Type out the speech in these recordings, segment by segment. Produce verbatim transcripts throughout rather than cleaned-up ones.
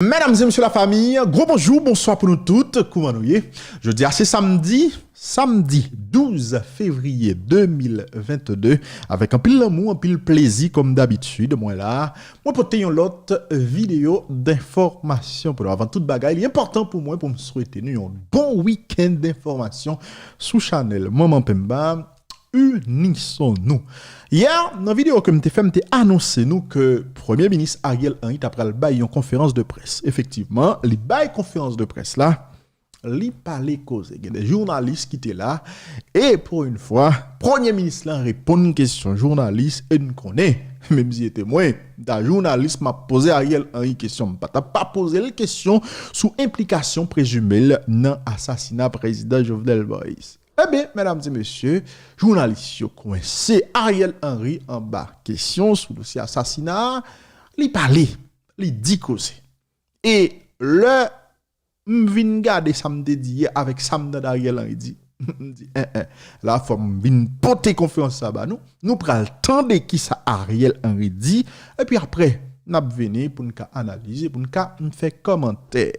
Medam e mesye lafanmi, gwo bonjou, bonswa pou nou tout, kouman nou ye? Jodi a se samdi, samdi douz fevriye de mil vennde, avèk anpil lanmou, anpil plezi kòm dabitid, mwen la, mwen pote yon lòt videyo denfòmasyon pou nou. Avan tout bagay, li enpòtan pou mwen pou m swete nou yon bon wikenn denfòmasyon sou chanèl Manman Penba, Unison Nou. Yè, nan videyo ke m te fè, m te anonse nou ke Premye Minis Ariel Henry ta pral bay yon konferans de près. Efektivman, li bay konferans de près la, li pale koze. Gen de jounalis ki te la, e pou yon fwa, Premye Minis lan reponn kesyon jounalis, e n konnen, menm si se te mwen, m ta jounalis, m ap poze Ariel Henry kesyon, m pa t ap pa poze l kesyon sou enplikasyon prezime l nan asasina prezidan Jovenel Moïse. Ebyen, medam e mesye, jounalis yo kwense Ariel Henry anba kesyon sou dosye asasina a, li pale, li di koze. E lè m vin gade sa m te di yè avèk sa m tande Ariel Henry di, m di, en, en, la fò m vin pote konferans sa ba nou. Nou pral tande kisa Ariel Henry di, epi apre, n ap vini pou n ka analize, pou n ka fè kòmantè.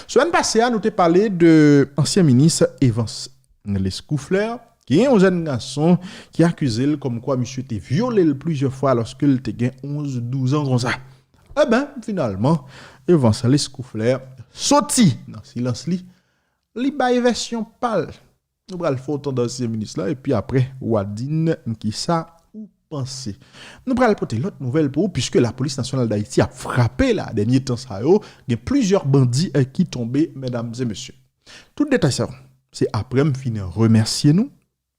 Semèn pase a, nou te pale de ansyen minis Evans Lescouflair, ki gen yon jèn gason ki akize l kòmkwa misye te vyole l plizyè fwa lòske l te gen onz, douz an konsa. Eben, finalman, Evans Lescouflair soti nan silans li, li bay vèsyon pa l. Nou pral fè w tande ansyen minis la, epi apre, w a di n kisa ou panse. Nou pral pote lòt nouvèl pou ou, piske Lapolis Nasyonal Dayiti ap frape la, dènye tan sa yo, gen plizyè bandi, eh, ki tonbe, medam e mesye. Tout detay sa yo, se apre m fin remèsye nou,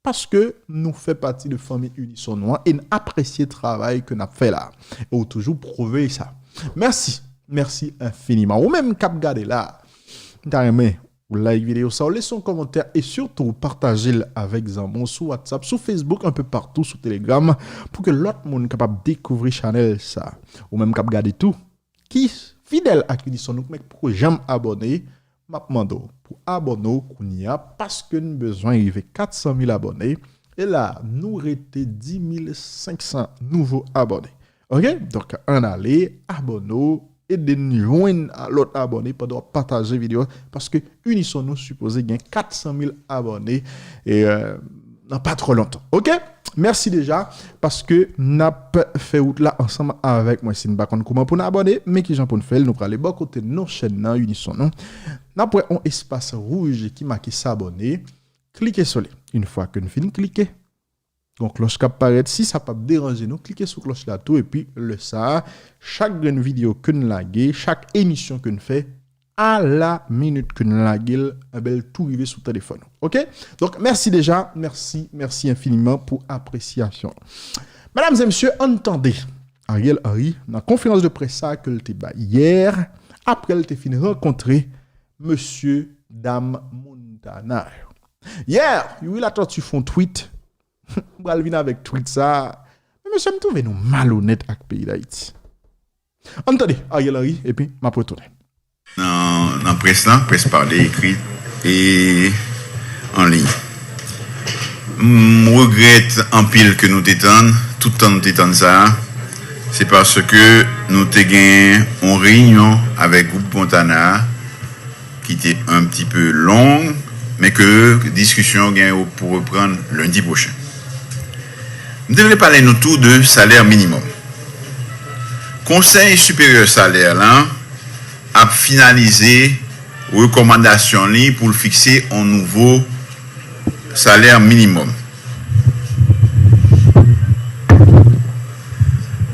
paske nou fè pati de fanmi Unison Nou an e n apresye travay ke n ap fè la. E ou toujou pwouve sa. Mèsi, mèsi enfiniman. Ou menm k ap gade la, m ta renmen ou like videyo sa, ou lese yon kòmantè e sitou ou pataje l avèk zanmi w sou WhatsApp, sou Facebook, un peu partout, sou Telegram, pou ke lòt moun kapab dekouvri chanèl sa. Ou menm k ap gade tou, ki fidèl ak Unison Nou, k poko janm abòne, m ap mande w pou abòne w kounye a, paske n bezwen rive kat san mil abòne. E la, nou rete dis mil senk san nouvo abòne. Oke? Donk, ann ale, abòne w, ede n jwenn lòt abòne pandan w ap pataje videyo, paske Unison Nou sipoze gen kat san mil abòne, e, euh, nan pa twò lontan. Oke? Mèsi deja, paske n ap fè wout la ansanm avèk mwen. Si n pa konn kouman pou n abòne, men kijan pou n fè l, nou prale bò kote non chèn nan, Unison Nou. N ap wè yon espas wouj ki make s'abonner. Klike sou li. Yon fwa ke n fin klike, gon klòch k ap parèt. Si sa p ap deranje nou, klike sou klòch la tou, epi lè sa a, chak grenn videyo ke n lage, chak emisyon ke n fè, a la minit ke n lage l, enben, l tou rive sou telefòn ou. Oke? Donk, mèsi deja, mèsi, mèsi enfiniman pou apresyasyon. Medam e mesye, ann tande Ariel Henry nan konferans de près sa a ke l te bay yè, apre l te fin rankontre mesye dam Montana yo. Yè, Youri Latortue fè yon tweet. M pral vin avèk tweet sa a. Men mesye, m twouve nou malonèt ak peyi Dayiti. Ann tande Ariel Henry, epi m ap retounen. Nan, nan près lan, près pale, ekri e an liy. M regrèt anpil ke nou te tann, tout tan nou te tann sa a. Se paske nou te gen yon reyinyon avèk gwoup Montana a, ki te un petit peu long, men ke diskisyon gen pou reprann lendi pwochen. M te vle pale nou tou de salè minimòm. Konsèy Siperyè Salè lan ap finalize rekòmandasyon li pou l fikse yon nouvo salè minimòm.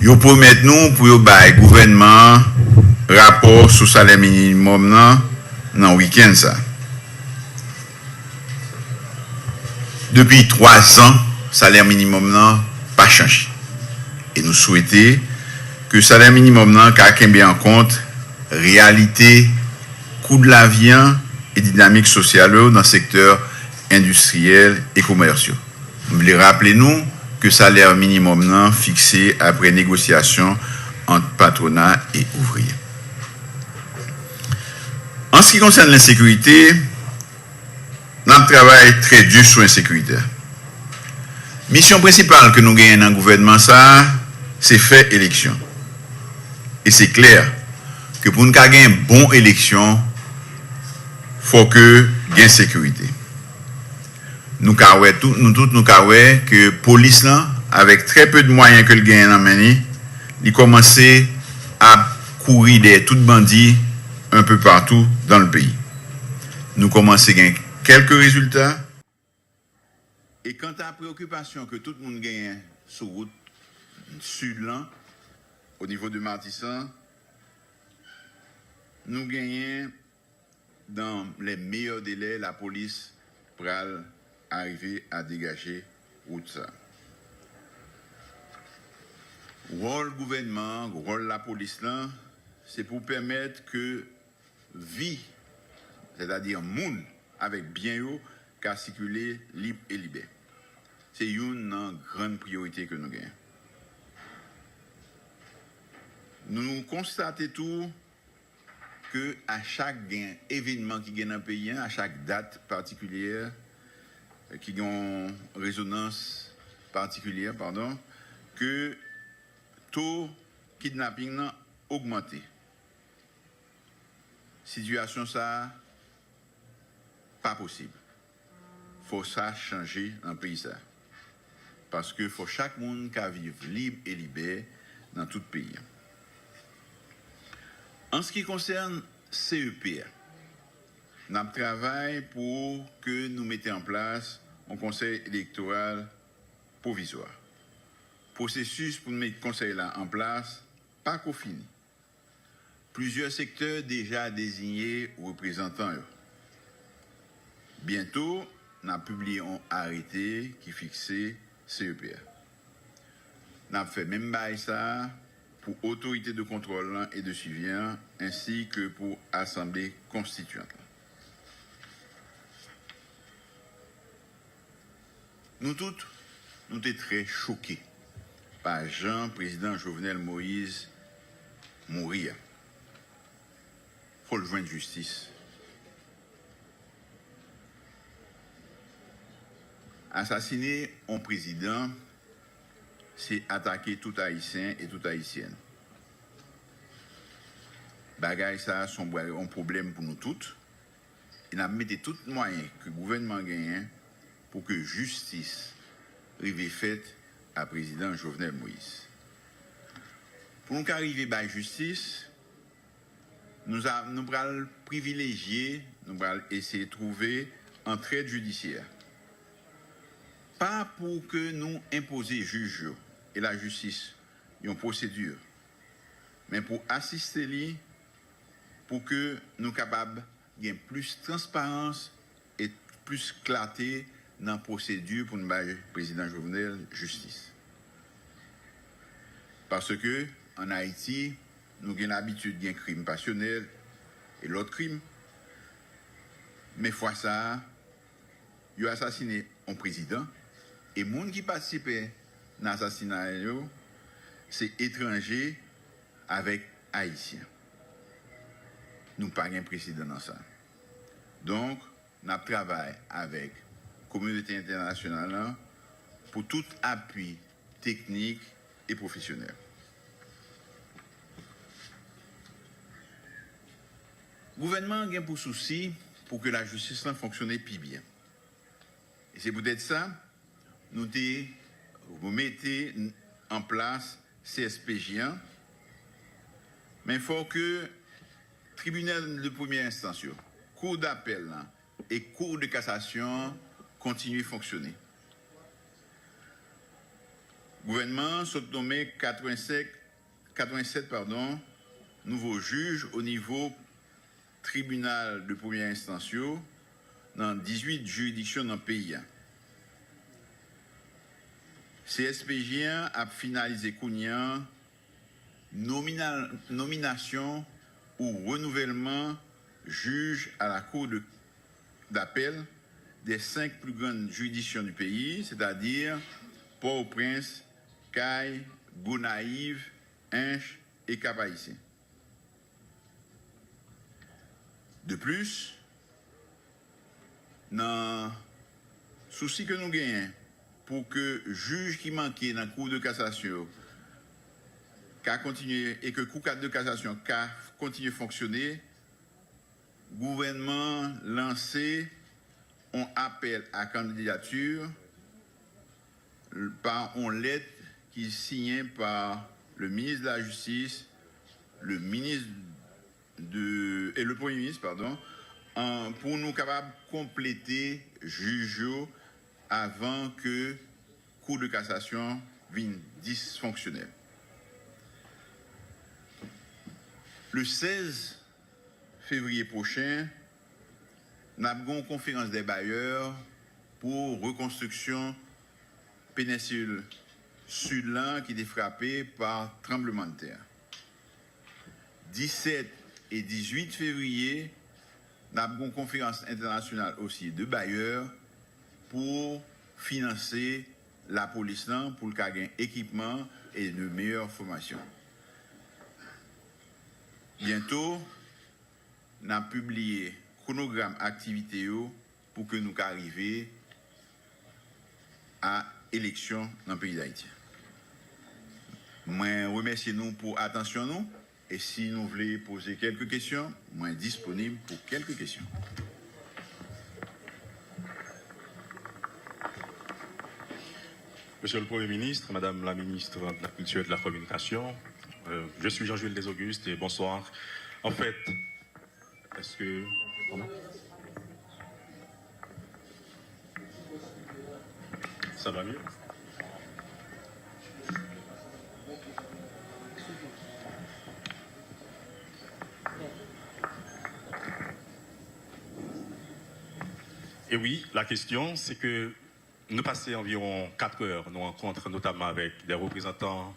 Yo pwomèt nou pou yo bay gouvènman an rapò sou salè minimòm nan, nan wikenn sa. Depi twa zan, salè minimòm nan pa chanje. E nou swete ke salè minimòm nan ka kenbe an kont reyalite kou de lavi an e dinamik sosyal yo nan sektè endistriyèl e komès yo. M vle raple nou ke salè minimòm nan fikse apre negosyasyon ant patrona e ouvriye. An se ki konsène lensekirite, n ap travay trè di sou ensekirite a. Misyon prensipal ke nou genyen nan gouvènman sa a, se fè eleksyon. E se klè, ke pou n ka gen bon eleksyon, fò ke gen sekirite. Nou ka wè tou, nou tout nou ka wè ke polis lan, avèk trè pe de mwayen ke l genyen nan men li, li kòmanse ap kouri dèyè tout bandi un peu partout dans le pays. Nou kòmanse gen kèlke rezilta. E kanta preokipasyon ke tout moun genyen sou wout sid lan, o nivo de Matisan, nou genyen, dans les meilleurs délais, lapolis pral arive a degaje wout sa. Wòl gouvènman an, wòl lapolis lan, se pou pèmèt ke vi, sètadi moun avèk byen yo, ka sikile lib e libè. Se youn nan grann priyorite ke nou genyen. Nou konstate tou ke a chak gen evènman ki gen nan peyi an, a chak dat patikilye, ki gen yon rezonans patikilyè, padon, ke to kidnaping nan ogmante. Sitiyasyon sa a pa posib. Fò sa chanje nan peyi sa. Paske fò chak moun ka viv lib e libè nan tout peyi an. An se ki konsène C E P a, n ap travay pou ke nou mete an plas yon konsèy elektoral pwovizwa. Pwosesis pou n met konsèy la an plas pako fini. Plizyè sektè deja deziye reprezantan yo. Byento, n ap pibliye yon arete ki fikse C E P a. N ap fè menm bagay sa a pou Otorite de Kontwòl lan e de Swivi an, ensi ke pou Asanble Konstityant lan. Nou tout, nou te trè choke pa jan Prezidan Jovenel Moïse mouri a. Fò l jwenn jistis. Asasine yon prezidan, se atake tout Ayisyen e tout Ayisyèn. Bagay sa a se yon bwa-, yon pwoblèm pou nou tout. E n ap mete tout mwayen ke gouvènman an genyen pou ke jistis rive fèt a Prezidan Jovenel Moïse. Pou nou ka rive bay jistis, nou a, nou pral privilejye, nou pral eseye twouve antrèd jidisyè. Pa pou ke nou enpoze jij yo e lajistis yon pwosedi, men pou asiste li pou ke nou kapab gen plis transparans e plis klate nan pwosedi pou n bay Prezidan Jovenel jistis. Paske, ann Ayiti, nou gen labitid gen krim pasyonèl e lòt krim, men fwa sa a, yo asasine yon prezidan, e moun ki patisipe nan asasina yo, se etranje avèk Ayisyen. Nou pa gen presedan nan sa. Donk, n ap travay avèk kominote entènasyonal lan pou tout apui teknik e pwofesyonèl. Gouvènman an gen pou sousi pou ke lajistis lan fonksyone pi byen. E se poutèt sa, nou te mete an plas C S P J an, men fò ke tribinal de premyè enstans yo, kou dapèl lan e kou de kasasyon an kontinye fonksyone. Gouvènman an sot nonmen katrevensenk, katrevennsèt, padon, nouvo jij o nivo tribinal de premyè enstans yo nan dizuit jiridiksyon nan peyi a. C S P J an ap finalize kounye a nominal, nominasyon ou renouvèlman jij a la Cour de, d'appel des cinq plus grandes juridictions du pays, c'est-à-dire Port-au-Prince, Cayes, Gonayiv, Ench e Cap-Haïtien. De plus, nan sousi ke nou genyen pou ke jij ki manke nan Cour de cassation yo ka kontinye e ke Kou de Kasasyon ka kontinye fonksyone, gouvènman an lanse yon apèl a kandidati pa yon lèt ki siyen pa le ministre de la Justice, le ministre de, et le Premier ministre, pardon, an, pou nou kapab konplete jij yo avan ke Kou de Kasasyon vin disfonksyonèl. Le sèz fevriye pwochen, n ap gen yon konferans dè bayè pou rekonstriksyon penensil sid lan ki te frape pa tranblemanntè. Disèt e dizuit fevriye, n ap gen yon konferans entènasyonal osi de bayè pou finanse lapolis lan, pou l ka gen ekipman e de meyè fòmasyon. Byento, n ap pibliye kwonogram aktivite yo pou ke nou ka rive a eleksyon nan peyi Dayiti. Mwen remèsye nou pou atansyon nou, e si nou vle poze kèlke kesyon, mwen disponib pou kèlke kesyon. Monsieur le Premier ministre, Madame la Ministre de la Culture et de la Communication, euh, je suis Jean-Jules Desaugustes et bonsoir. En fait, est-ce que... Comment ? Ça va mieux ? Et oui, la question, c'est que nous passons environ quatre heures, nous rencontrons notamment avec des représentants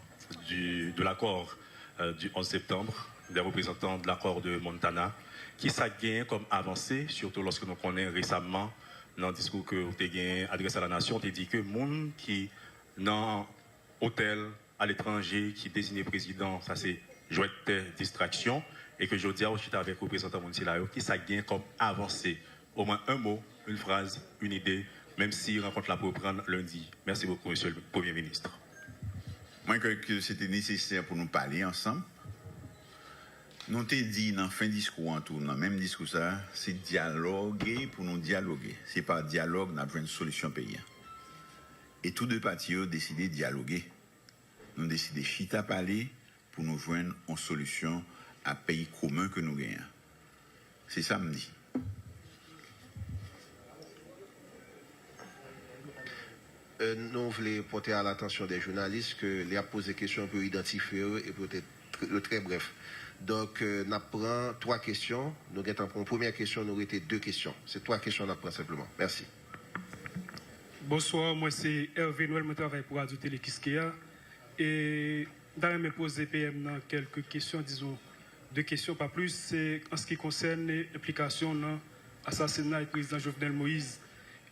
du, de l'accord euh, du onze septembre, des représentants de l'accord de Montana, ki sa k genyen kòm avanse, surtout lorsque nous connaissons récemment, dans le discours que vous avez adressé à la nation, vous avez dit que moun ki nan hôtel à l'étranger ki désigné président, ça c'est jwèt distraction, et que jodi a ou chita avec représentant moun sila yo, ki sa k genyen kòm avanse, au moins un mot, une phrase, une idée, même si rencontre la pour reprendre lundi. Merci beaucoup, Monsieur le Premier ministre. Mwen kwè ke se te nesesè pou nou pale ansanm. Nou te di nan fen diskou an tou, nan menm diskou sa, se dyaloge pou nou dyaloge. Se pa dyalòg n ap jwenn solisyon peyi a. E tou de pati yo deside dyaloge. Nou deside chita pale pou nou jwenn yon solisyon a peyi komen ke nou genyen an. Se sa m di. Nou vle pote a latansyon dè jounalis ke lè y ap poze kesyon pou yo idantifye yo e pou yo te yo trè brèf. Donk, n ap pran twa kesyon. Nou gentan pran yon premyè kesyon, nou rete de kesyon. Se twa kesyon n ap pran senpleman. Mèsi. Bonswa, mwen se Hervé Noël, mwen travay pou Radio Télé Kiskeya. E m ta renmen poze PM nan kèlke kesyon, dizon de kesyon, pa plis, se an se ki konsène enplikasyon w nan asasinay Prezidan Jovenel Moïse.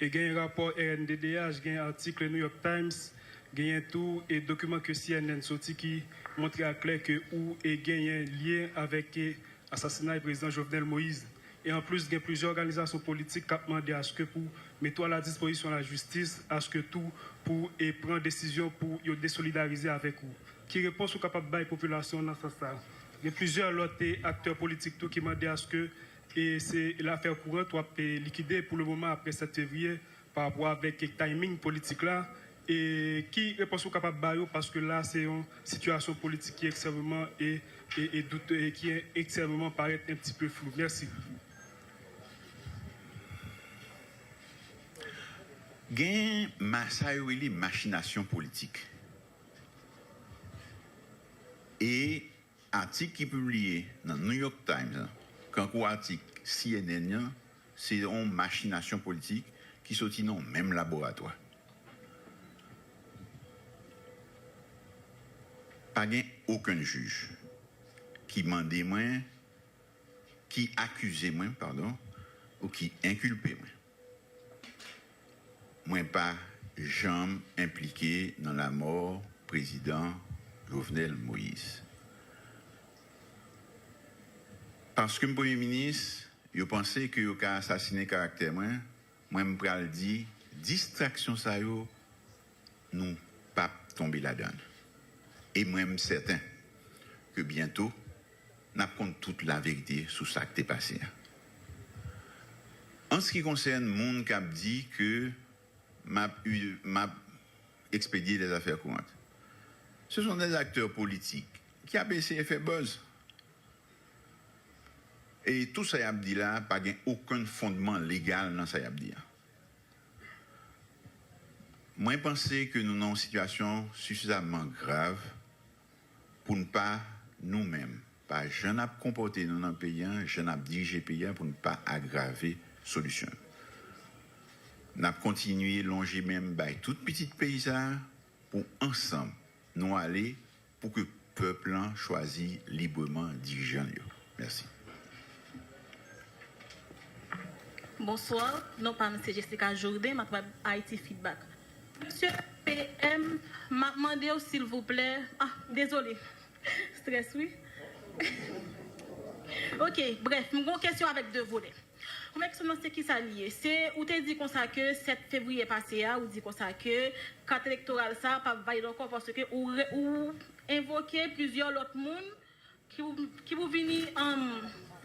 E genyen rapò RNDDH, genyen atik New York Times, genyen tou e dokiman ke CNN soti ki montre aklè ke ou e genyen lyen avèk e asasinay Prezidan Jovenel Moïse. E anplis, gen plizyè òganizasyon politik k ap mande aske pou mete w aladispozisyon lajistis, aske tou pou e pran desizyon pou yo desolidarize avèk ou. Ki repons ou kapab bay popilasyon an nan sans sa a? Gen plizyè lòt e aktè politik tou ki mande aske e se lafè kourant w ap e likide pou le moman apre sèt fevriye pa rapò avèk e timing politik la. E ki repons ou kapab ba yo, paske la se yon sitiyasyon politik ki ekstrèmeman e e e doute e ki ekstrèmeman parèt un petit peu flou. Mèsi. Gen ma sa yo rele machinasyon politik. E atik ki pibliye nan New York Times lan, kankou atik CNN lan, se yon machinasyon politik ki soti nan yon menm laboratwa. Pa gen okenn jij ki mande mwen, ki akize mwen, padon, ou ki enkilpe mwen. Mwen pa janm enplike nan lanmò Prezidan Jovenel Moïse. Paske m Premye Minis, yo panse ke yo ka asasinen karaktè mwen, mwen m pral di distraksyon sa yo, nou p ap tonbe ladan l. E mwen m sèten, ke byento, n ap konn tout laverite sou sa k te pase a. An ce qui concerne moun k ap di ke m ap, m ap expédier des affaires courantes, ce sont des acteurs politiques ki ap eseye fè buzz. E tout sa y ap di la, pa gen okenn fondman legal nan sa y ap di a. Mwen panse ke nou nan yon sitiyasyon sifizamman grav pou n pa, nou menm, pa jan n ap konpòte nou nan peyi a, jan n ap dirije peyi a, pou n pa agrave solisyon yo. N ap kontinye lonje men n bay tout pitit peyi sa a pou ansanm nou ale pou ke pèp lan chwazi libreman dirijan l yo. Mèsi. Bonswa, non pa m se Jessica Jourdain, m ap travay Haïti Feedback. Mesye P M, m ap mande w silvouplè, ah, dezole, strès wi. Ok, brèf, m gen yon kesyon avèk de volè. Premye kesyon nan se kisa li ye? Se, ou te di konsa ke sèt fevriye pase a, ou di konsa ke kat elektoral sa p ap valid ankò paske ou, ou envoke plizyè lòt moun ki pou, ki pou vini um,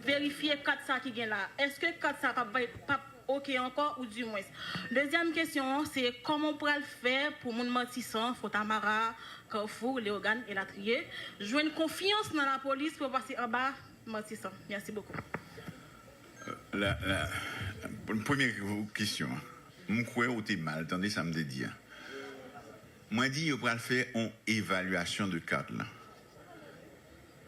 verifye kat sa ki gen la. Èske kat sa p ap, p ap oke ankò ou di mwens? Dezyèm kesyon an, se kòman w pral fè pou moun Matisan, Fontamara, Kafou, Leyogàn, elatriye, jwenn konfyans nan lapolis pou yo pase anba Matisan? Mèsi bokou. La, la, premye kesyon an, m kwè ou te mal tande sa m te di a. Mwen di yo pral fè yon evalyasyon de kat lan.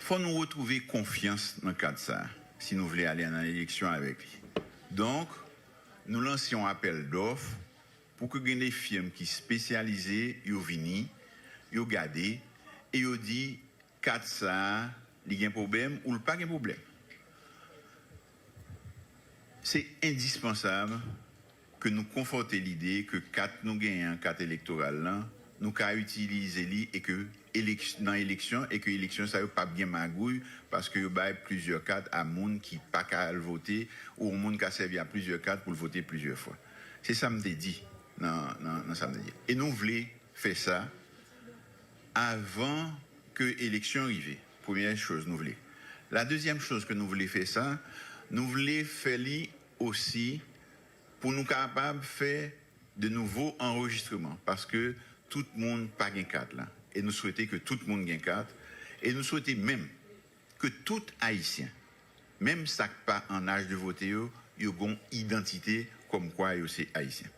Fò nou retwouve konfyans nan kat sa a, si nou vle ale nan eleksyon avèk li. Donk, nou lanse yon apèl dòf pou ke gen de fim ki espesyalize, yo vini, yo gade, e yo di kat sa a, li gen pwoblèm ou l pa gen pwoblèm. Se endispansab ke nou konfòte lide ke kat nou genyen an, kat elektoral lan, nou ka itilize li e ke elek, nan eleksyon, e ke eleksyon sa yo p ap gen magouy, paske yo bay plizyè kat a moun ki pa ka al vote, ou yon moun ka sèvi a plizyè kat pou l vote plizyè fwa. Se sa m te di nan, nan, nan sa m te di. E nou vle fè sa avan ke eleksyon rive. Premyè choz nou vle. La dezyèm choz ke nou vle fè sa, nou vle fè li osi pou nou kapab fè de nouvo anrejistreman, paske tout moun pa gen kat la. E nou swete ke tout moun gen kat, e nou swete menm ke tout Ayisyen, menm sa k pa an aj de vote yo, yo gen yon idantite kòmkwa yo se Ayisyen.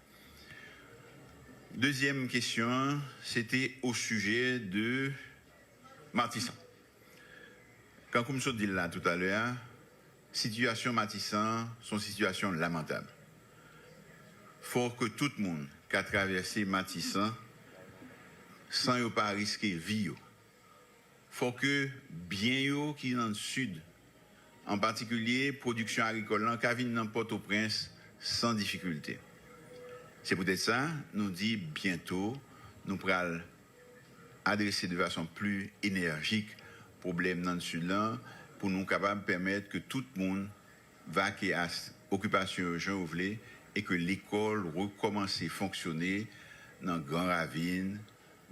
Dezyèm kesyon an, se te o sijè de Matisan. Kankou m sot di l la toutalè a, sitiyasyon Matisan an se yon sitiyasyon lamantab. Fò ke tout moun ka travèse Matisan san yo pa riske vi yo. Fò ke byen yo ki nan Sid, an patikilye pwodiksyon agrikòl lan, ka vin nan Pòtoprens san difikilte. Se poutèt sa, nou di byento, nou pral adrese de fason pli enèjik pwoblèm nan Sid lan, pou nou kapab pèmèt ke tout moun vake a okipasyon yo jan yo vle, e ke lekòl rekòmanse fonksyone nan Gran Ravin,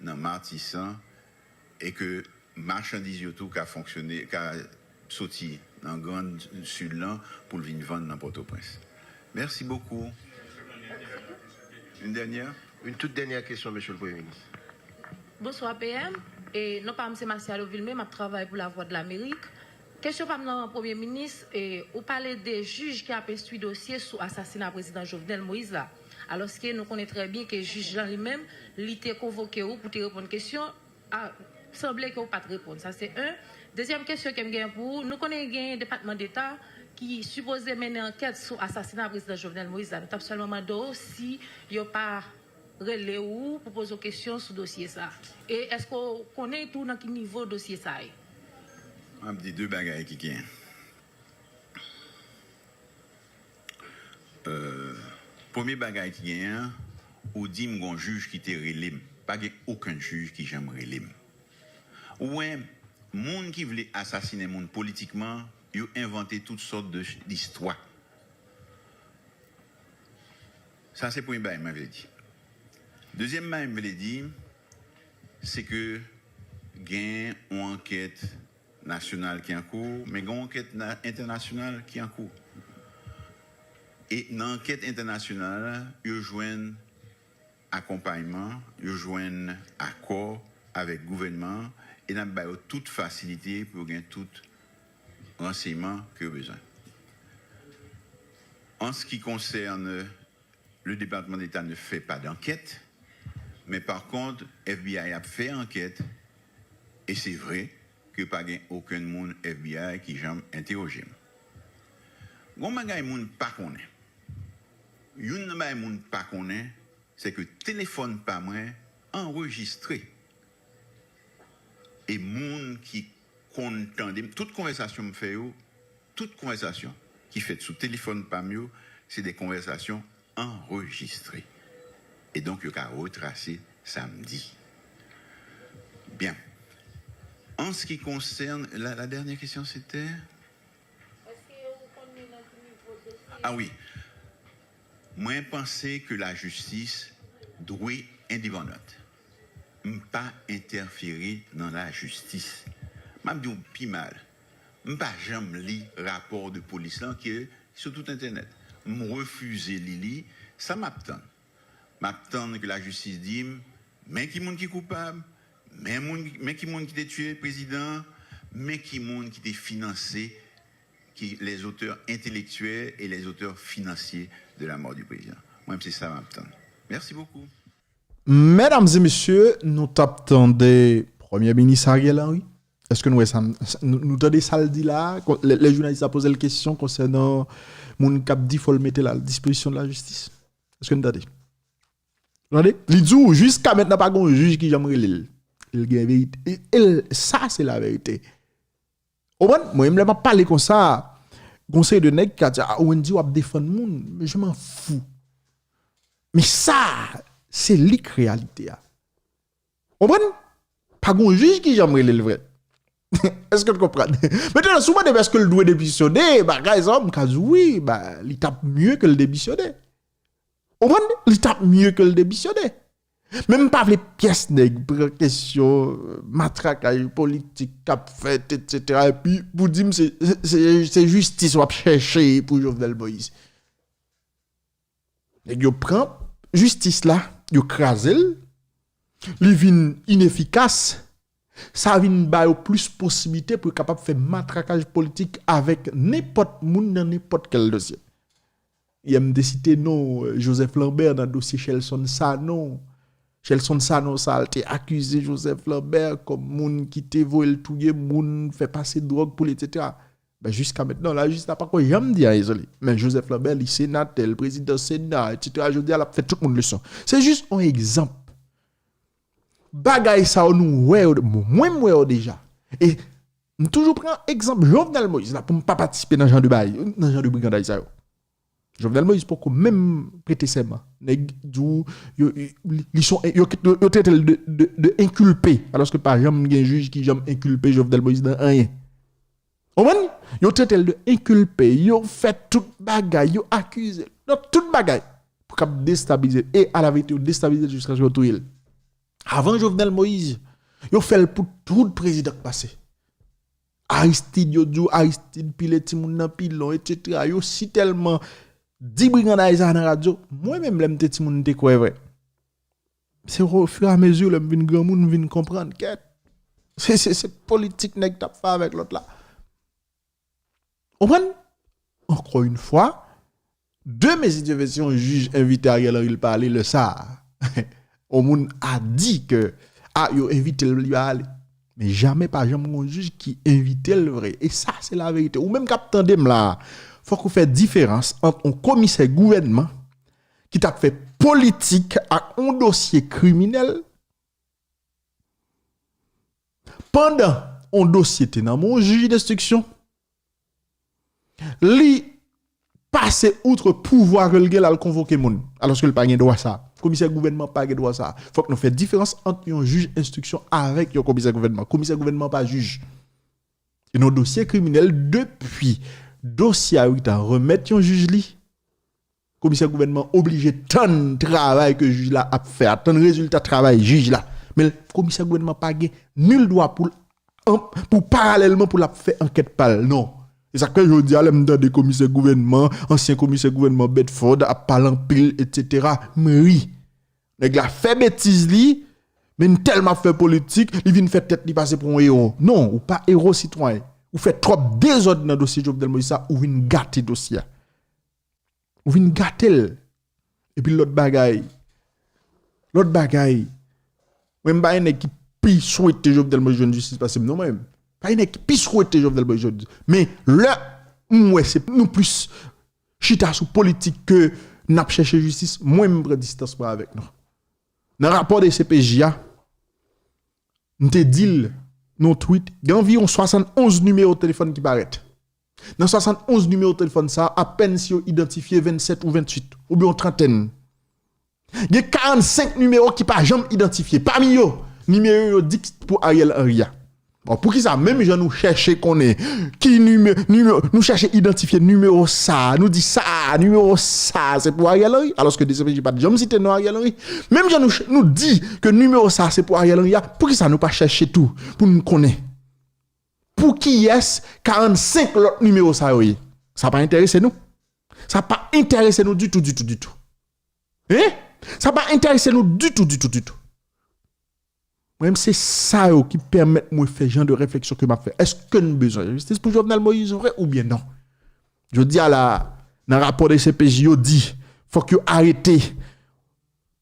nan Matisan, e ke machandiz yo tou ka fonksyone, ka soti nan Gran Sid lan pou l vin vann nan Pòtoprens. Mèsi bokou. Une dernière? Une toute dernière question, Monsieur le Premier ministre. Bonswa P M. E non pa m se Marcialo Vilmé, m ap travay pou Lavwadlamerik. Kesyon pa m nan Premye Minis, e ou pale de jij ki ap enstwi dosye sou asasina Prezidan Jovenel Moïse la. Alòske nou konnen trè byen ke jij lan li menm, li te konvoke ou pou te reponn kesyon, a, sanble ke ou pa t reponn. Sa se en. Dezyèm kesyon ke m gen pou ou, nou konnen gen Depatman Deta ki sipoze mennen ankèt sou asasina Prezidan Jovenel Moïse la. Nou t ap sèlman mande w si yo pa rele ou pou poze w kesyon sou dosye sa a? E èske w konnen tou nan ki nivo dosye sa a ye? M ap di de bagay ki genyen. Euh, premye bagay ki genyen an, ou di m gon jij ki te rele m. Pa gen okenn jij ki janm rele m. Ou wè, moun ki vle asasinen moun politikman, yo envante tout sòt de istwa. Sa se premye bagay mwen vle di. Dezyèm bagay m vle di, se ke gen yon ankèt nasyonal ki an kou, men gen yon ankèt na- entènasyonal ki an kou. E nan ankèt entènasyonal la, yo jwenn akonpayman, yo jwenn akò avèk gouvènman an, e n ap ba yo tout fasilite pou yo gen tout ransèyman ke yo bezwen. An se ki konsène le département d'État ne fait pas d'enquête, men pa kont, F B I ap fè ankèt, e se vre ke pa gen okenn moun F B I ki janm entèwoje m. Gon bagay moun pa konnen. Youn nan bagay moun pa konnen, se ke telefòn pa mwen anrejistre. E moun ki konn tande m, tout konvèsasyon m fè yo, tout konvèsasyon ki fèt sou telefòn pa m yo, se de konvèsasyon anrejistre. E donk, yo ka retrase sa m di. Byen. An se ki konsène, la, la dènyè kesyon, se te? Ah wi. Mwen panse ke lajistis dwe endepandan. M pa entèfere nan lajistis. M ap di w pi mal. M pa janm li rapò de polis lan ki sou tout entènèt. M refize li li. Sa m ap tann? M ap tann ke lajistis di m, men ki moun ki koupab, men moun, men ki moun ki te tiye prezidan an, men ki moun ki te finanse, ki les auteurs intellectuels et les auteurs financiers de la mort du président. Mwen, se sa m ap tann. Merci beaucoup. Medam e mesye, nou t ap tande Premye Minis Ariel Henry. Èske nou wè sa, nou, nou tande sa l di la a? Lè, lè jounalis la poze l kesyon konsènan moun k ap di fò l mete l a dispozisyon de lajistis. Èske nou tande? Tande? Li di w, jiska mentnan pa gen yon jij ki janm rele l. Li gen verite. E, e l, sa se laverite. Ou konprann? Mwen menm lè m ap pale konsa, gon seri de nèg ki ka di, ah, Wendy w ap defann moun. Je m'en fous. Men sa, se li k reyalite a. Ou konprann? Pa gon jij ki janm rele l vre. Èske n konprann? Mentnan, si w mande m èske l dwe demisyone, bagay sa, m ka di w wi, ba, li t ap mye ke l demisyone. Ou konprann? Li t ap mye ke l demisyone. Men m pa vle pyès nèg pran kesyon matrakaj politik k ap fèt, etsetera, epi pou di m se, se, se jistis w ap chèche pou Jovenel Moïse. Nèg yo pran jistis la, yo kraze l, li vin inefikas, sa vin ba yo plis posiblite pou yo kapab fè matrakaj politik avèk nenpòt moun nan nenpòt kèl dosye. Yè m te site non Joseph Lambert nan dosye Shelson Sanon. Shelson Sanon sa, l te akize Joseph Lambert kòm moun ki te voye l touye moun, fè pase dwòg pou li, etsetera. Ben, jiska mentnan, lajistis la pako janm di anyen sou li. Men Joseph Lambert, li senatè, l prezidan Sena, etsetera. Jodi a, l ap fè tout moun leson. Se jis yon egzanp. Bagay sa yo nou wè yo, mwen m wè yo deja. E m toujou pran egzanp Jovenel Moïse la pou m pa patisipe nan jan de bagay, nan jan de brigandaj sa yo. Jovenel Moïse poko menm prete sèman. Nèg di w, yo, li, li son, yo, yo, yo trete l de, de, de enkilpe, alòske pa janm gen jij ki janm enkilpe Jovenel Moïse nan anyen. Ou konprann? Yo trete l de enkilpe, yo fè tout bagay, yo akize l nan tout bagay pou k ap destabilize l. E alaverite, yo destabilize l jiskaske yo touye l. Avan Jovenel Moïse, yo fè l pou tout prezidan k pase. Aristide, yo di w Aristide pile timoun nan pilon, etsetera. Yo si tèlman di brigandaj sa nan radyo, mwen menm lè m te timoun m te kwè vre. Se ofiramezi lè m vin granmoun m vin konprann. Kèt. Se, se, se politik nèg t ap fè avèk lòt la. Ou konprann? Encore une fois, de mes interventions, jij envite Ariel Henry l pale lè sa a. On moun a di ke, ah, yo envite l, li pa ale. Men jamè pa janm gon jij ki envite l vre. E sa, se laverite. Ou menm k ap tande m la a, fòk ou fè diferans ant on komisè gouvènman ki t ap fè politik ak on dosye kriminèl pandan on dosye te nan men on jij denstriksyon, li pase outre pouvwa ke l gen l al konvoke moun, alòske l pa gen dwa sa. Komisè gouvènman pa gen dwa sa. Fòk nou fè diferans ant yon jij enstriksyon avèk yon komisè gouvènman. Komisè gouvènman pa jij. E nan dosye kriminèl, depi dosye a rive remèt yon jij li, komisè gouvènman oblije tann travay ke jij la ap fè a, tann rezilta travay jij la. Men komisè gouvènman pa gen nil dwa pou l an, pou paralèlman pou l ap fè ankèt pa l. Non. E sa k fè jodi a, lè m tande komisè gouvènman, ansyen komisè gouvènman Bedford ap pale anpil, etsetera, m ri. Nèg la fè betiz li, men tèlman ap fè politik, li vin fè tèt li pase pou yon ewo. Non, ou pa ewo sitwayen. Ou fè twòp dezòd nan dosye Jovenel Moïse sa, ou vin gate dosye a. Ou vin gate l. Epi lòt bagay, lòt bagay, mwen m pa gen nèg ki pi swete Jovenel Moïse jwenn jistis pase m non mwen menm. Pa gen nèg ki pi swete Jovenel Moïse jwenn jistis. Men lè m wè se nou plis chita sou politik ke n ap chèche jistis, mwen m pran distans mwen avèk nou. Nan rapò de C P J a, m te di l nan yon tweet, gen anviwon swasannonz nimewo telefòn ki parèt. Nan swasannonz nimewo telefòn sa a, apèn si yo idantifye vennsèt ou venntuit, oubyen yon trantèn. Gen karannsenk nimewo ki pa janm idantifye. Pami yo, nimewo yo di k pou Ariel Henry a. Bon, poukisa menm jan nou chèche konnen ki nimewo, nimewo, nou chèche idantifye nimewo sa a, nou di sa a, nimewo sa a, se pou Ariel Henry, alòske D C P J pa t janm site non Ariel Henry. Menm jan nou, ch- nou di ke nimewo sa a se pou Ariel Henry a, poukisa nou pa chèche tou pou nou konnen pou kiyès karannsenk lòt nimewo sa yo ye? Sa pa enterese nou. Sa pa enterese nou ditou, ditou, ditou. Hein? Sa pa enterese nou ditou, ditou, ditou. Mwen menm, se sa yo ki pèmèt mwen fè jan de refleksyon ke m ap fè. Èske n bezwen jistis pou Jovenel Moïse vre oubyen non? Jodi a la, nan rapò de C P J, yo di, fòk yo arete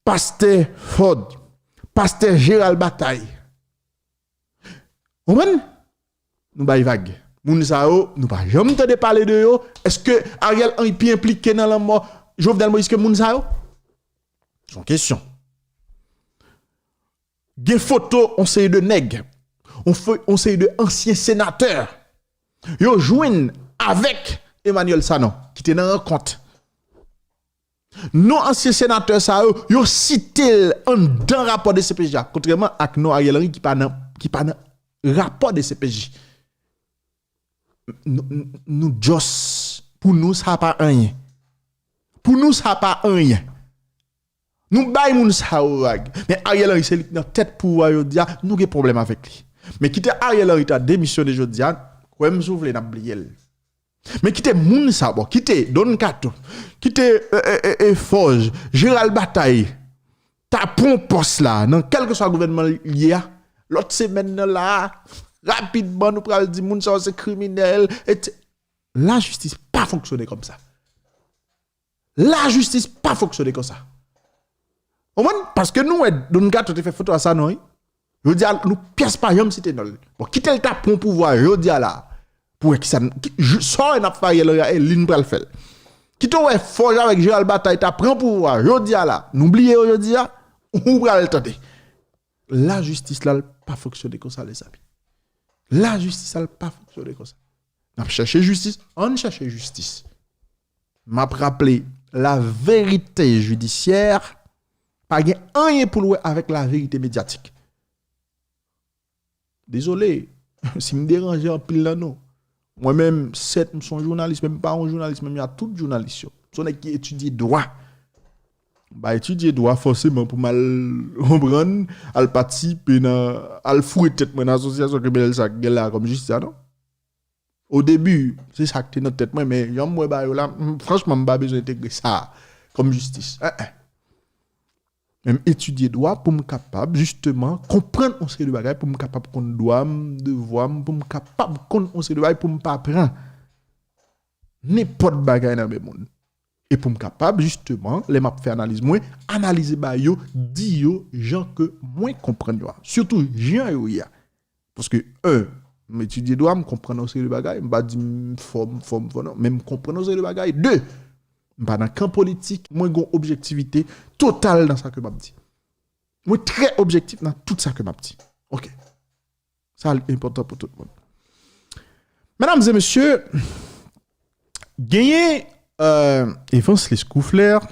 pastè Ford, pastè Gérald Bataille. Konprann? Nou bay vag. Moun sa yo, nou pa janm tande pale de yo. Èske Ariel Henry pi enplike nan lanmò Jovenel Moïse ke moun sa yo? Se yon kesyon. Gen foto yon seri de nèg, yon fo- yon seri de ansyen senatè. Yo jwenn avèk Emmanuel Sanon, ki te nan rankont. Non ansyen senatè sa yo, yo site l anndan rapò de C P J a, kontrèman ak non Ariel Henry ki pa nan, ki pa nan rapò de C P J. Nou, nou, nou just, pou nou, sa pa anyen. Pou nou, sa pa anyen. Nou bay moun sa yo vag. Men Ariel Henry, se li ki nan tèt pouvwa jodi a, nou gen pwoblèm avèk li. Men kite Ariel Henry ta demisyone jodi a, kwè m si w vle, n ap bliye l. Men kite moun sa, bon, kite Don Kato, kite e, e, e, e, Fòj, Gérald Bataille, ta pran pòs la, nan kèlkeswa gouvènman l ye a, lòt semèn nan la, rapidman nou pral di moun sa yo se kriminèl, et lajistis pa fonksyone kòmsa. Lajistis pa fonksyone konsa. Konprann? Paske nou wè Don Kato te fè foto a Sanon, wi. Jodi a, nou pyès pa janm site non l. Bon, kite l ta pran pouvwa jodi a la. Pou wè kisa n, ki, jou, sa w wè n ap fè Ariel Henry a, e li n pral fè l. Kite w wè Fòj avèk Gérald Bataille ta pran pouvwa jodi a la. Nou bliye yo jodi a, ou pral tande. Lajistis la, l pa fonksyone konsa, lezanmi. Lajistis la, l pa fonksyone konsa. N ap chèche jistis, ann chèche jistis. M ap raple, la vérité judiciaire pa gen anyen pou l wè avèk la vérité médiatique. Dezole, si m deranje anpil nan nou. Mwen menm, sèt, m se yon jounalis, men m pa yon jounalis, menm jan ak tout jounalis yo. M se yon nèg ki etidye dwa. M pa etidye dwa fòseman pou m al, konprann, al patisipe nan, al foure tèt mwen nan asosyasyon kriminèl sa k gen la kòm jistis la, non. O debi, se sa k te nan tèt mwen, men jan m wè bagay yo la, m, franchman, m pa bezwen entegre sa kòm jistis. En, en. Men m etidye dwa pou m kapab, jisteman, konprann yon seri de bagay, pou m kapab konn dwa m, devwa m, pou m kapab konn yon seri de bagay, pou m pa pran nenpòt bagay nan men moun. E pou m kapab, jisteman, lè m ap fè analiz mwen, analize bagay yo, di yo jan ke mwen konprann yo a. Sitou jan yo ye a. Paske, en, m etidye dwa, m konprann yon seri de bagay, m pa di m fò, m fò, m fò, non, men m konprann yon seri de bagay. De, m pa nan kan politik, mwen gen yon objektivite total nan sa ke m ap di. Mwen trè objektif nan tout sa ke m ap di. Ok. Sa li enpòtan pou tout moun. Medam e mesye, genyen, euh, Evans Lescouflair,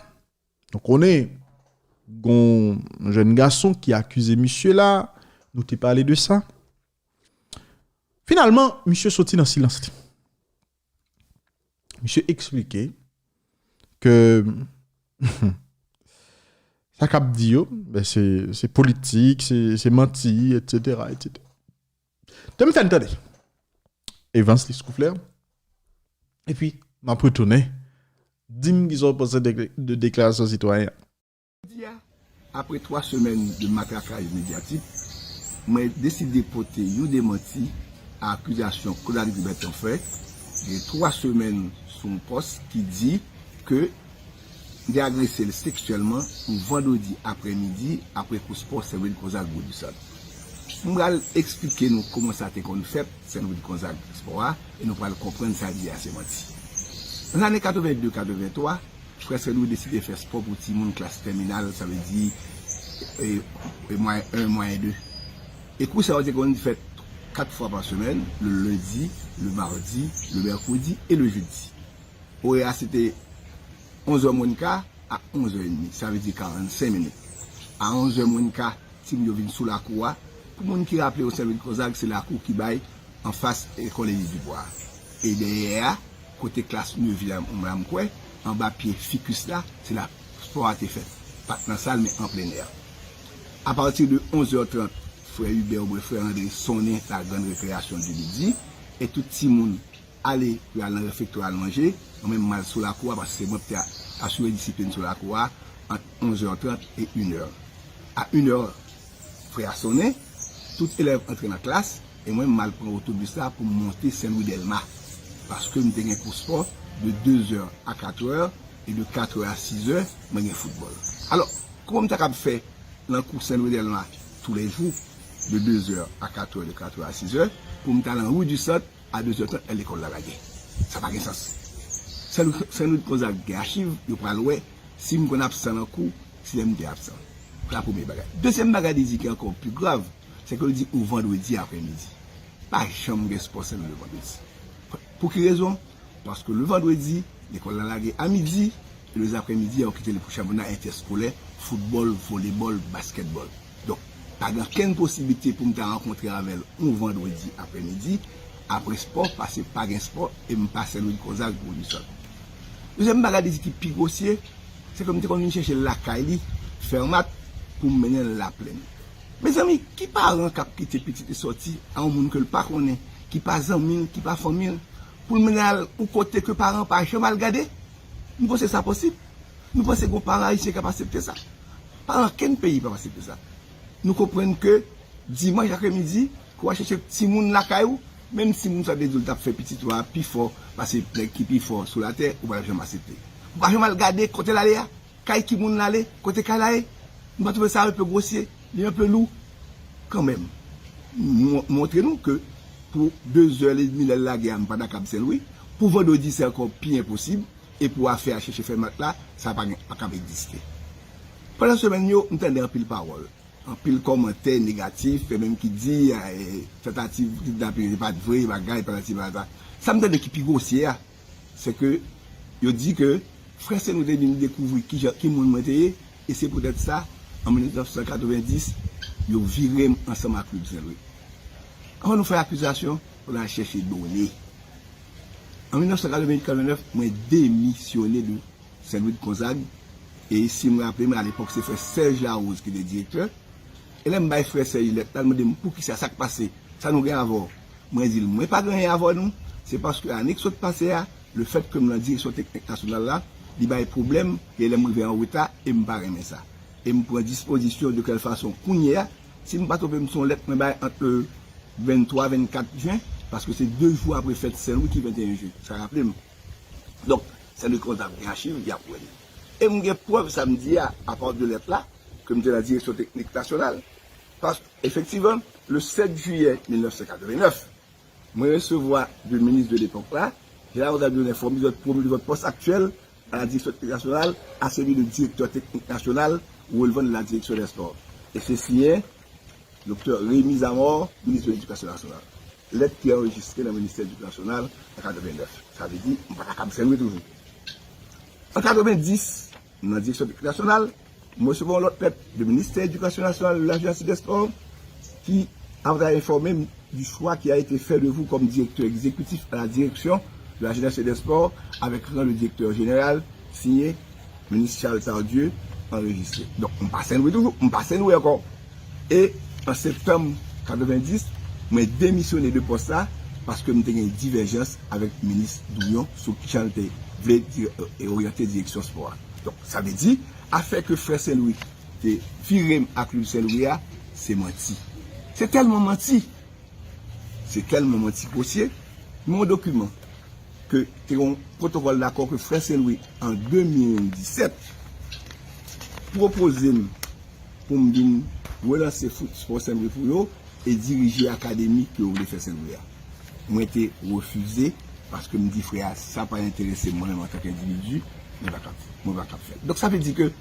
nou konnen, gon jèn gason ki akize misye la, nou te pale de sa. Finalman, misye soti nan silans li. Misye eksplike ke sa k ap di yo, ben se, se politik, se, se manti, etsetera, etsetera. Te m fè n tande. Evans Liscouflair. Epi, m ap retounen. Di m kisa w panse de, de deklarasyon sitwayen an. Jodi a, apre twa semèn de matrakaj medyatik, mwen deside pote yon demanti a akizasyon Claude Alix Bertrand fè, gen twa semèn sou yon pòs ki di ke m te agrese l seksyèlman yon vandredi aprèmidi apre kou spò Saint Louis Gonzague Boudisant. M pral eksplike nou kòman sa te konn fèt, Saint Louis Gonzague spò a, e nou pral konprann sa l di a se manti. Nan ane katrevenn de katrevenntwa, Frè Saint Louis deside fè spò pou timoun klas tèminal, sa vle di e, e mwayen en, mwayen de. E kou sa yo te konn fèt kat fwa pa semèn, le lendi, le madi, le mèkredi e le jedi. Orè a se te onz è mwen ka a onz è edmi, sa vle di karannsenk minit. A onz è mwen ka, timoun yo vin sou lakou a. Pou moun ki raple yo, Saint Louis Gonzague se lakou ki bay anfas lekòl Eli Dibwa. E dèyè a, kote klas nevyèm an, m kwè, anba pye fikis la, se la spò a te fèt. Pa t nan sal, men an plen è. Apati de onz è trant, frè Hubert oubyen frè André sonnen la grande récréation du midi, e tout timoun ale pou y al nan refektwa al manje, mwen menm m al sou lakou a, paske se mwen ki te asire disiplin sou lakou a, ant onz è trant e inè. A inè, frè a sonnen, tout elèv antre nan klas, e mwen m al pran otobis la pou m monte Saint Louis Delma, paske m te gen kou spò de de zè a kat è, e de kat è a sis è, mwen gen foutbòl. Alò, kòman m ta kab fè nan kou Saint Louis Delma toulejou, de de zè a kat è, de kat è a sis è, pou m ta nan ri di Sant, a de zè trant, lè lekòl la lage. Sa pa gen sans. Saint Louis, Saint Louis Gonzague gen achiv, yo pral wè si m konn absan nan kou, si lè m te absan. Sa premye bagay. Dezyèm bagay li di ki ankò pi grav, se ke li di yon vandredi aprèmidi. Pa janm gen spò Saint Louis le vandredi. Pou ki rezon? Paske le vandredi, lekòl la lage a midi, e lezaprèmidi a, yo kite li pou chanpyona entèskolè, foutbòl, volebòl, baskètbòl. Donk, pa gen okenn posiblite pou m ta rankontre avè l yon vandredi aprèmidi, apre spò, paske pa gen spò, e m pa Saint Louis Gonzague Boudisant. Dezyèm bagay li di ki pi gwosye, se ke m te konn vin chèche l lakay li, Fèmat, pou m mennen l Laplèn. Mezanmi, ki paran k ap kite pitit li sòti a yon moun ke l pa konnen, ki pa zanmi l, ki pa fanmi l, pou l mennen al yon kote ke paran pa janm al gade? Nou panse sa posib? Nou panse gon paran ayisyen k ap aksepte sa? Paran okenn peyi p ap aksepte sa. Nou konprann ke dimanch aprèmidi, ke w al chèche timoun lakay ou, menm si moun sa te di w l t ap fè pitit ou a pi fò pase nèg ki pi fò sou latè, ou pa t ap janm aksepte. Ou pa janm al gade kote l ale a? Kay ki moun l ale, kote kay la ye? Nou pa twouve sa enpe gwosye, li enpe lou? Kanmenm, m montre nou ke pou de zè edmi lè l lage a, m pa nan Kab Sen Lwi, pou vandredi se ankò pi enposib, e pou afè a chèche fè mat la, sa pa gen, pa kab egziste. Pandan semèn yo, m tande anpil pawòl, anpil kòmantè negatif, gen menm ki di, eh, tantativ kidnaping, se pa t vre, bagay, patati patata. Sa m tande ki pi gwosye a, se ke yo di ke frè Sen Lwi te vin dekouvri ki jan, ki moun mwen te ye, e se poutèt sa, an mil nèf san katrevendis, yo vire m ansanm ak Klib Sen Lwi. Anvan nou fè akizasyon, fò n al chèche done. An mil nèf san katrevennòt katrevennèf, mwen demisyone de Sen Lwi Gonzag, e si m raple m, alepòk se frè Serge Larose ki te direktè. E lè m bay frè Serge lèt la, l mande m, "Poukisa, sa k pase? Sa nou gen avè w?" Mwen di l, "Mwen pa gen anyen avè nou, se paske ane k sot pase a, lefètke m nan direksyon teknik nasyonal la, li bay pwoblèm, gen lè m rive an reta, e m pa renmen sa. E m pran dispozisyon de kèl fason kounye a, si m pa twonpe m, se yon lèt mwen bay ant le venntwa, vennkat jen, paske se de jou apre fèt Sen Lwi ki venteyen jen, sa raple m." Donk, Sen Lwi Gonzag gen achiv, y ap wè li. E m gen prèv sa m di a, apati de lèt la, ke m te nan direksyon teknik nasyonal. Paske, efektivman, le sèt jiyè mil nèf san katrevennèf, mwen resevwa de minis de lepòk la, Gérald Gonzalez, nous informe de votre promu de votre poste actuel à la direction technique nationale à celui de directeur technique national relevant de la direction des sports. E se siyen Doktè Rémy Zamor, minis de Ledikasyon Nasyonal. Lèt ki anrejistre nan Ministè Ledikasyon Nasyonal an katrevennèf. Sa vle di, m pa ta kab Sen Lwi toujou. An katrevendis, nan direksyon teknik nasyonal, mwen resevwa yon lòt lèt de ministè Edikasyon Nasyonal, de la Jeunesse et des Sports, ki a voulu informer du choix qui a été fait de vous comme directeur exécutif à la direction de la Jeunesse et des Sports, avec rang de directeur général, signé minis Charles Tardieu, anrejistre. Donk, m pa Sen Lwi toujou, m pa Sen Lwi ankò. E an septanm katrevendis, Mwen demisyone de pòs la paske m te gen divèjans avèk minis Douyon sou kijan l te vle di- e, oryante direksyon spò a. Donk, sa vle di, afè ke Frè Sen Lwi te vire m ak Klib Sen Lwi a, se manti. Se tèlman manti. Se tèlman manti gwosye. Gen yon dokiman ke te yon pwotokòl dakò ke Frè Sen Lwi an de mil disèt pwopoze m pou m vin relanse fout spò Sen Lwi pou yo e dirije akademi ke yo vle fè Sen Lwi a. Mwen te refize paske m di frè a, sa pa enterese mwen menm antanke endividi, mwen pa kap, mwen pa kap fè. Donk sa vle di ke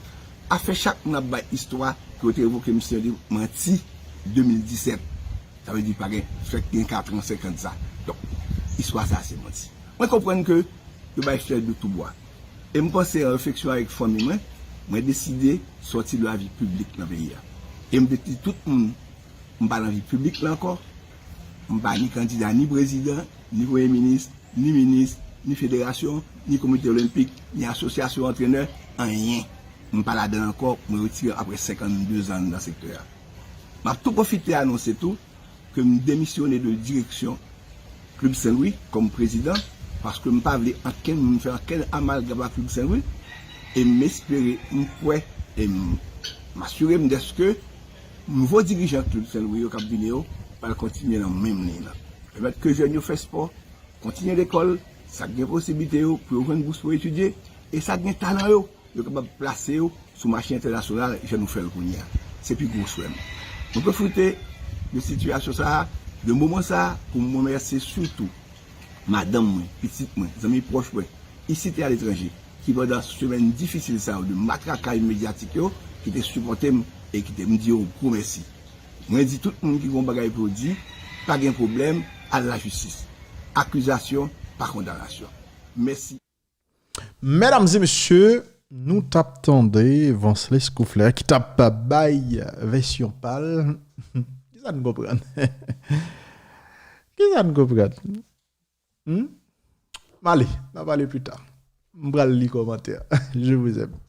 afè chak moun ap bay istwa ke yo te revoke misye de manti de mil disèt. Sa vle di pa gen, fèk gen katran, senk an de sa. Donk, istwa sa se manti. Mwen konprann ke yo bay flè de tou bwa. E m panse an refleksyon avèk fanmi mwen, mwen deside sòti de lavi piblik nan peyi a. E m te di tout moun, m pa nan vi piblik la ankò. M pa ni kandida, ni prezidan, ni premye minis, ni minis, ni federasyon, ni komite olenpik, ni asosyasyon antrenè, anyen. M pa ladan l ankò, mwen retire apre senkann de zan nan sektè a. M ap tou pwofite anonse tou ke m demisyone de direksyon Klib Sen Lwi kòm prezidan, paske m pa vle ankenn moun fè ankenn amalgam ak Klib Sen Lwi, e m espere, m kwè, e m, m asire m dèske nouvo dirijan Klib Sen Lwi yo k ap vini yo pral kontinye nan menm liy lan. Pèmèt ke jèn yo fè spò, kontinye lekòl, sa k gen posiblite yo pou yo jwenn bous pou etidye, e sa k gen talan yo, yo kapab plase yo sou mache entènasyonal jan nou fè l kounye a. Se pi gwo swè m. Mwen pwofite de sitiyasyon sa a, de moman sa a, pou m remèsye sitou madanm mwen, pitit mwen, zanmi pwòch mwen, isit e aletranje, ki pandan semèn difisil sa yo, de matrakaj medyatik yo, ki te sipòte m e ki te m di yo gwo mèsi. Mwen di tout moun ki gen yon bagay pou yo di, pa gen pwoblèm, al lajistis. Akizasyon, pa kondanasyon. Mèsi. Medam e mesye, nou t ap tande Vancelis Kouflè ki t ap bay vèsyon pa l. Kisa n konprann? Kisa n konprann? Hmm? M ale, n a pale pita. M pral li kòmantè. Je vous aime.